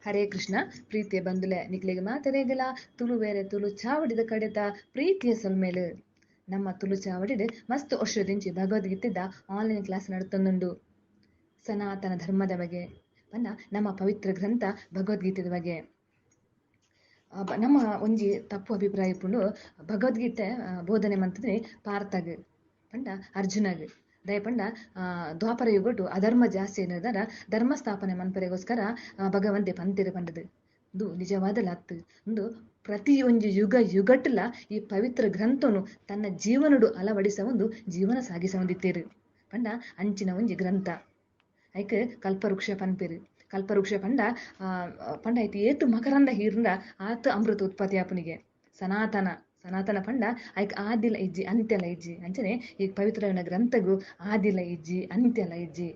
ಹರೇ ಕೃಷ್ಣ ಪ್ರೀತಿಯ ಬಂಧುಲೆ ನಿಕ್ಲೆಗ್ ಮಾತೆರೆಗ್ಲಾ ತುಳುವೇರೆ ತುಳು ಚಾವಡಿದ ಕಡೆತ ಪ್ರೀತಿಯ ಸೊಲ್ಮೆಲು. ನಮ್ಮ ತುಳು ಚಾವಡಿಡ್ ಮಸ್ತ್ ವರ್ಷದಿಂಚಿ ಭಗವದ್ಗೀತೆದ ಆನ್ಲೈನ್ ಕ್ಲಾಸ್ ನಡತೊಂದುಂಡು. ಸನಾತನ ಧರ್ಮದ ಬಗ್ಗೆ ಪಂಡ ನಮ್ಮ ಪವಿತ್ರ ಗ್ರಂಥ ಭಗವದ್ಗೀತೆದ ಬಗ್ಗೆ. ನಮ್ಮ ಒಂಜಿ ತಪ್ಪು ಅಭಿಪ್ರಾಯ ಇಪ್ಪುಂಡು, ಭಗವದ್ಗೀತೆ ಬೋಧನೆ ಮಂತುದು ಪಾರ್ಥಗ್ ಪಂಡ ಅರ್ಜುನಗ್. ದಯ ಪಂಡ ದ್ವಾಪರ ಯುಗಟು ಅಧರ್ಮ ಜಾಸ್ತಿ ಏನದಾರ ಧರ್ಮ ಸ್ಥಾಪನೆ ಮನ್ಪರೆಗೋಸ್ಕರ ಭಗವಂತೆ ಪಂತಿರು ಪಂಡದು. ಇದು ನಿಜವಾದ ಲತ್ತು. ಒಂದು ಪ್ರತಿಯೊಂದು ಯುಗ ಯುಗಟ್ಲ ಈ ಪವಿತ್ರ ಗ್ರಂಥನು ತನ್ನ ಜೀವನಡು ಅಳವಡಿಸ ಒಂದು ಜೀವನ ಸಾಗಿಸ ಹೊಂದಿತ್ತೇರು ಪಂಡ ಅಂಚಿನ ಒಂಜಿ ಗ್ರಂಥ. ಐಕ್ ಕಲ್ಪವೃಕ್ಷ ಪನ್ಪೇರು. ಕಲ್ಪವೃಕ್ಷ ಪಂಡ ಪಂಡ ಐತಿ ಏತು ಮಕರಂದ ಹೀರ್ನ ಆತ ಅಮೃತ ಉತ್ಪತ್ತಿ ಆಪುನಿಗೆ. ಸನಾತನ ಸನಾತನ ಪಂಡ ಐಕ್ ಆದಿಲ ಇಜ್ಜಿ ಅಂತ್ಯಲ ಇಜ್ಜಿ. ಅಂಚನೆ ಈ ಪವಿತ್ರನ ಗ್ರಂಥಗೂ ಆದಿಲ ಇಜ್ಜಿ ಅಂತ್ಯಲ ಇಜ್ಜಿ.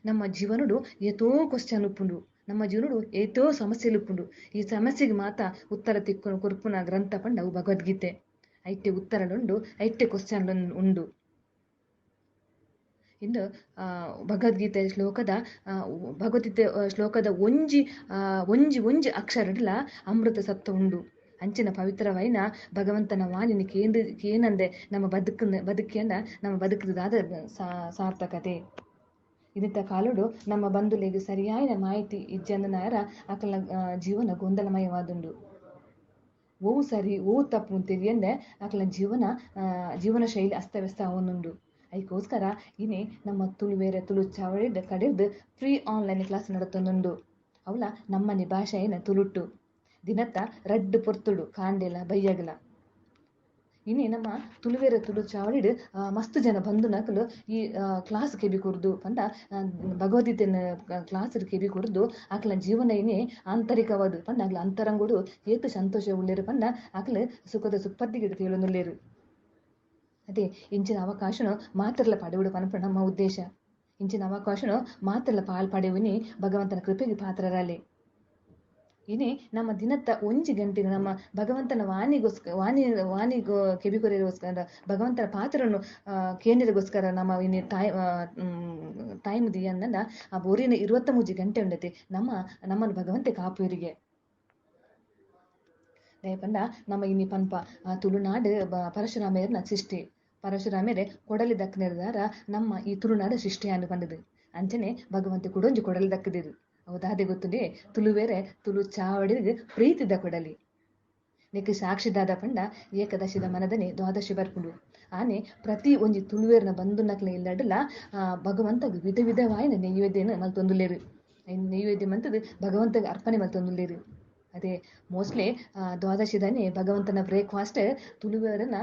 ನಮ್ಮ ಜೀವನಡು ಏತೋ ಕ್ವಶನ್ ಉಪ್ಪುಂಡು, ನಮ್ಮ ಜೀವನಡು ಏತೋ ಸಮಸ್ಯೆಲು ಉಪ್ಪುಂಡು. ಈ ಸಮಸ್ಯೆಗೆ ಮಾತ ಉತ್ತರ ತಿಕ್ಕು ಕೊರ್ಪುನ ಗ್ರಂಥ ಪಂಡ ಅವು ಭಗವದ್ಗೀತೆ. ಐಟೆ ಉತ್ತರಲುಂಡು, ಐಟೆ ಕ್ವಶನ್ ಉಂಡು. ಇಂದು ಭಗವದ್ಗೀತೆ ಶ್ಲೋಕದ ಭಗವದ್ಗೀತೆ ಶ್ಲೋಕದ ಒಂಜಿ ಒಂಜಿ ಒಂಜಿ ಅಕ್ಷರಡ್ಲ ಅಮೃತ ಸತ್ವ ಉಂಡು. ಅಂಚಿನ ಪವಿತ್ರವೈನ ಭಗವಂತನ ವಾಣಿನ ಕೇಂದ್ರ ಕೇನಂದೆ ನಮ್ಮ ಬದುಕೇಂದ ನಮ್ಮ ಬದುಕದಾದ ಸಾರ್ಥಕತೆ. ಇದತ್ತ ಕಾಲುಡು ನಮ್ಮ ಬಂಧುಲಿಗೆ ಸರಿಯಾದ ಮಾಹಿತಿ ಇಜ್ಜಂದನಾರ ಅಕಲ ಜೀವನ ಗೊಂದಲಮಯವಾದುಂಡು. ಓವು ಸರಿ ಓವು ತಪ್ಪು ತಿಳಿಯಂದೆ ಅಕಲ ಜೀವನ ಶೈಲಿ ಅಸ್ತವ್ಯಸ್ತ ಅವನುಂಡು. ಅದಕ್ಕೋಸ್ಕರ ಇನಿ ನಮ್ಮ ತುಳುವೇರೆ ತುಳು ಚಾವಡಿ ಕಡೆದು free online class ನಡತೊಂದುಂಡು. ಅವಲ ನಮ್ಮನೆ ಭಾಷೆಯನ್ನ ತುಳುಟು ದಿನತ್ತ ರಡ್ಡು ಪೊರ್ತುಡು ಕಾಂಡೆಲ ಬಯ್ಯಗಲ. ಇನಿ ನಮ್ಮ ತುಳುವೇರ ತುಳು ಚಾವಡಿಡ್ ಮಸ್ತ್ ಜನ ಬಂದು ನಕಲು ಈ ಕ್ಲಾಸ್ ಕೆಬಿ ಕೊರ್ದು ಪಂಡ ಭಗವದ್ಗೀತೆನ ಕ್ಲಾಸ್ ಕೆಬಿ ಕೊರ್ದು ಆಕಲ ಜೀವನ ಇನಿ ಆಂತರಿಕವಾದ ಪಂಡ ಅಕ್ಲ ಅಂತರಂಗುಡು ಏತು ಸಂತೋಷ ಉಳ್ಳೇರು ಪಂಡ ಆಕಲ ಸುಖದ ಸುಪ್ಪತ್ತಿಗೆ ತೇಳೊಂದುಲ್ಲೇರು. ಅದೇ ಇಂಚಿನ ಅವಕಾಶನು ಮಾತ್ರಲ ಪಡೆಯುಡು ಪನ್ಪ ನಮ್ಮ ಉದ್ದೇಶ. ಇಂಚಿನ ಅವಕಾಶನು ಮಾತ್ರಲ ಪಾಲ್ ಪಡೆಯುವಿನಿ ಭಗವಂತನ ಕೃಪೆಗೆ ಪಾತ್ರರಾಲಿ. ಇನಿ ನಮ್ಮ ದಿನತ್ತ ಒಂಜಿ ಗಂಟೆಗೆ ನಮ್ಮ ಭಗವಂತನ ವಾಣಿಗೋಸ್ಕರ ವಾಣಿ ವಾಣಿಗೋ ಕೆಬಿ ಕೊರಿಯೋಸ್ಕರ ಭಗವಂತನ ಪಾತ್ರನು ಕೇಂದ್ರಗೋಸ್ಕರ ನಮ್ಮ ಇನಿ ಟೈಮ್ ದಿಯಂದ ಆ ಬೋರಿನ 23 ಗಂಟೆ ಉಂಡತಿ ನಮ್ಮ ನಮ್ಮನ್ನು ಭಗವಂತೆ ಕಾಪುವರಿಗೆ. ಪಂಡ ನಮ್ಮ ಇನಿ ಪನ್ಪ ತುಳುನಾಡು ಪರಶುರಾಮೇರ್ನ ಸೃಷ್ಟಿ. ಪರಶುರಾಮೇರೆ ಕೊಡಲಿ ದಕ್ಕನಿರ್ದಾರ ನಮ್ಮ ಈ ತುಳುನಾಡು ಸೃಷ್ಟಿಯನ್ನು ಬಂದದು. ಅಂಚನೆ ಭಗವಂತೆ ಕುಡೊಂಜಿ ಕೊಡಲಿ ದಕ್ಕದಿರು. ಹೌದಾದೆ ಗೊತ್ತುಂಡೆ ತುಳುವೇರೆ ತುಳು ಚಾವಡಿಗೆ ಪ್ರೀತಿದ ಕೊಡಲಿ. ನೆಕ್ ಸಾಕ್ಷಿದಾದ ಪಂಡ ಏಕದಶಿದ ಮನದನೆ ದ್ವಾದಶಿ ಬರ್ಪುಂಡು. ಆನೆ ಪ್ರತಿ ಒಂಜಿ ತುಳುವೇರ್ನ ಬಂಧು ನಕ್ಲೆ ಇಲ್ಲಡಲ ಭಗವಂತಗ್ ವಿಧ ವಿಧವಾಯಿನ ನೈವೇದ್ಯನ ಮಲ್ತೊಂದುಲ್ಲೇರು. ನೈವೇದ್ಯ ಮಂತದು ಭಗವಂತಗ್ ಅರ್ಪಣೆ ಮಲ್ತೊಂದುಲ್ಲೇರು. ಅದೇ ಮೋಸ್ಟ್ಲಿ ದ್ವಾದಶಿದಾನೆ ಭಗವಂತನ ಬ್ರೇಕ್ಫಾಸ್ಟ್ ತುಳುವೇರನ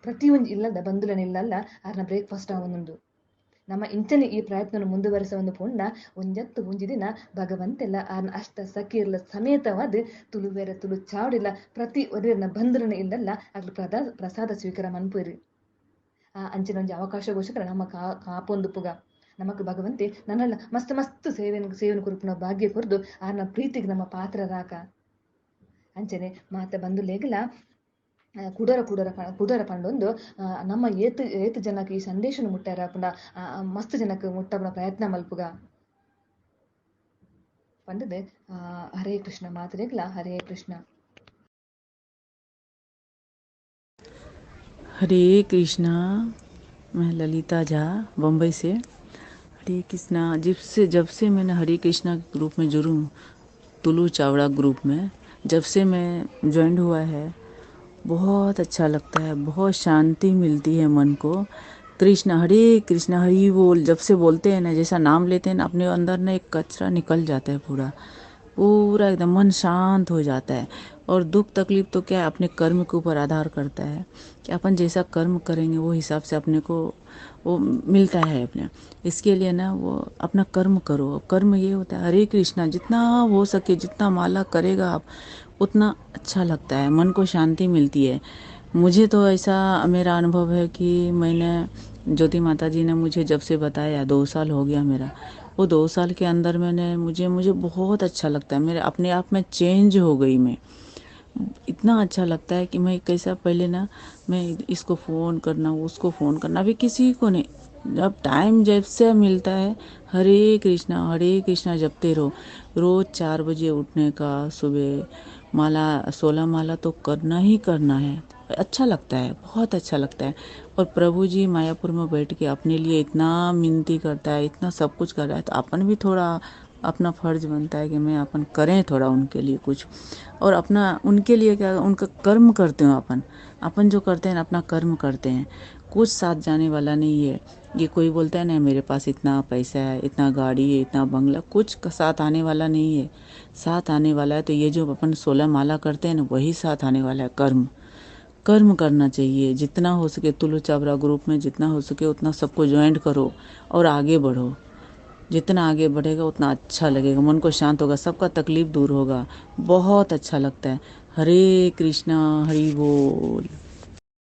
ಪ್ರತಿಯೊಂದು ಇಲ್ಲದ ಬಂಧುಲನ ಇಲ್ಲಲ್ಲ ಆರ್ನ ಬ್ರೇಕ್ಫಾಸ್ಟ್ ಅವನೊಂದು. ನಮ್ಮ ಇಂಚನೆ ಈ ಪ್ರಯತ್ನ ಮುಂದುವರೆಸ ಒಂದು ಪುಂಡ ಒಂಜತ್ತು ಒಂಜಿ ದಿನ ಭಗವಂತೆಲ್ಲ ಆರ್ನ ಅಷ್ಟ ಸಖಿರ್ಲ ಸಮೇತವಾದ ತುಳುವೇರ ತುಳು ಚಾವಡಿಲ್ಲ ಪ್ರತಿ ಒರಿಯರ್ನ ಬಂಧುಲನ ಇಲ್ಲಲ್ಲ ಅಗ್ಲು ಪ್ರಸಾದ ಸ್ವೀಕಾರ ಮನ್ಪುರಿ. ಆ ಅಂಚಿನ ಒಂಜಿ ಅವಕಾಶಗೋಸ್ಕರ ನಮ್ಮ ಕಾಪೊಂದು ಪುಗ ನಮಕ್ ಭಗವಂತೆ ನನ್ನೆಲ್ಲ ಮಸ್ತ್ ಮಸ್ತ್ ಸೇವೆನ ಕುರುಪುನ ಭಾಗ್ಯ ಕೊರ್ದು ಆರ್ನ ಪ್ರೀತಿಗೆ ನಮ್ಮ ಪಾತ್ರರಾಕ. ಅಂಚನೆ ಮಾತ ಬಂಧುಲೇಗಲ ಕುಡರ ಕುಡರ ಕುಡರ ಪಂಡೊಂದು ನಮ್ಮ ಏತು ಏತು ಜನಕ್ಕೆ ಈ ಸಂದೇಶನ ಮುಟ್ಟಾರ ಪುಂಡ ಮಸ್ತ್ ಜನಕ್ಕೆ ಮುಟ್ಟಪುನ ಪ್ರಯತ್ನ ಮಲ್ಪುಗ ಪಂಡದು. ಹರೇ ಕೃಷ್ಣ ಮಾತ್ರೆಗ್ಲ ಹರೇ ಕೃಷ್ಣ. हरे कृष्णा। मैं ललिता झा बम्बई से। हरे कृष्णा। जब से मैंने हरे कृष्णा ग्रुप में जुड़ूँ, तुलु चावड़ा ग्रुप में जब से मैं ज्वाइन हुआ है, बहुत अच्छा लगता है, बहुत शांति मिलती है मन को। कृष्णा हरे कृष्णा हरि बोल जब से बोलते हैं ना, जैसा नाम लेते हैं ना, अपने अंदर ना एक कचरा निकल जाता है, पूरा पूरा एकदम मन शांत हो जाता है। और दुख तकलीफ तो क्या है, अपने कर्म के ऊपर आधार करता है कि अपन जैसा कर्म करेंगे वो हिसाब से अपने को वो मिलता है अपने। इसके लिए ना वो अपना कर्म करो। कर्म ये होता है हरे कृष्णा जितना हो सके, जितना माला करेगा आप उतना अच्छा लगता है, मन को शांति मिलती है। मुझे तो ऐसा मेरा अनुभव है कि मैंने ज्योति माता जी ने मुझे जब से बताया, 2 साल हो गया मेरा, वो 2 साल के अंदर मैंने मुझे मुझे बहुत अच्छा लगता है, मेरे अपने आप में चेंज हो गई मैं। इतना अच्छा लगता है कि मैं कैसा पहले ना मैं इसको फ़ोन करना उसको फ़ोन करना, अभी किसी को नहीं, जब टाइम जब से मिलता है हरे कृष्णा जपते रहो। रोज 4 बजे उठने का, सुबह माला 16 माला तो करना ही करना है। अच्छा लगता है, बहुत अच्छा लगता है। और प्रभु जी मायापुर में बैठ के अपने लिए इतना मिनती करता है, इतना सब कुछ कर रहा है, तो अपन भी थोड़ा अपना फर्ज बनता है कि मैं अपन करें थोड़ा उनके लिए कुछ। और अपना उनके लिए क्या, उनका कर्म करते हो अपन, अपन जो करते हैं ना अपना कर्म करते हैं, कुछ साथ जाने वाला नहीं है। ये कोई बोलता है ना मेरे पास इतना पैसा है, इतना गाड़ी है, इतना बंगला, कुछ साथ आने वाला नहीं है। साथ आने वाला है तो ये जो अपन 16 माला करते हैं ना वही साथ आने वाला है। कर्म कर्म करना चाहिए जितना हो सके। तुलु चावरा ग्रुप में जितना हो सके उतना सबको ज्वाइंट करो और आगे बढ़ो। जितना आगे बढ़ेगा उतना अच्छा लगेगा, मन को शांत होगा, सबका तकलीफ दूर होगा, बहुत अच्छा लगता है। हरे कृष्णा हरि बोल।